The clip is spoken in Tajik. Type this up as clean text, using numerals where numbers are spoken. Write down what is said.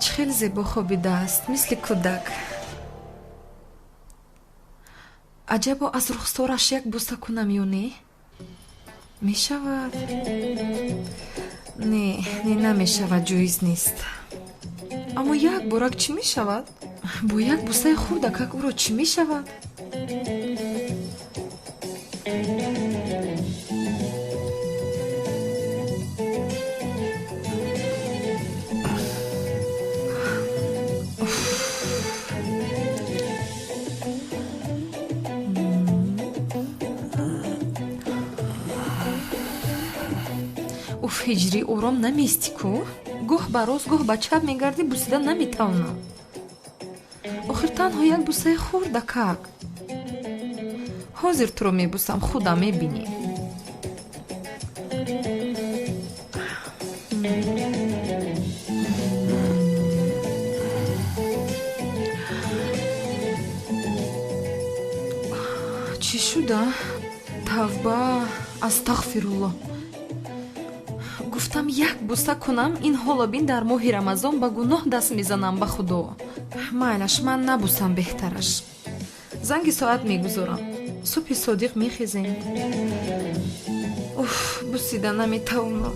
Чӣ хел зебо хобидааст, мисли кӯдак. Аҷабо, аз рухсораш як буса кунам ё не? Мешавад? Не, не, намешавад, ҷоиз нест. Аммо як борак чӣ мешавад? Бо як бусаи хурдакак ӯро чӣ мешавад? Уф, ҳиҷрӣ, ором намести ку? Гоҳ ба рост, гоҳ ба чап мегардӣ, бусида наметавонам. Охир танҳо як бусаи хурдакак. Ҳозир туро мебусам, худам мебинӣ. Чӣ шуда? Тавба, астағфируллоҳ. Гуфтам, як буса кунам, ин ҳоло бин, дар моҳи Рамазон ба гуноҳ даст мезанам, ба Худо. Майлаш, ман набусам беҳтараш. Занги соат мегузорам, субҳи содиқ мехезем. Уф, бусида наметавонам.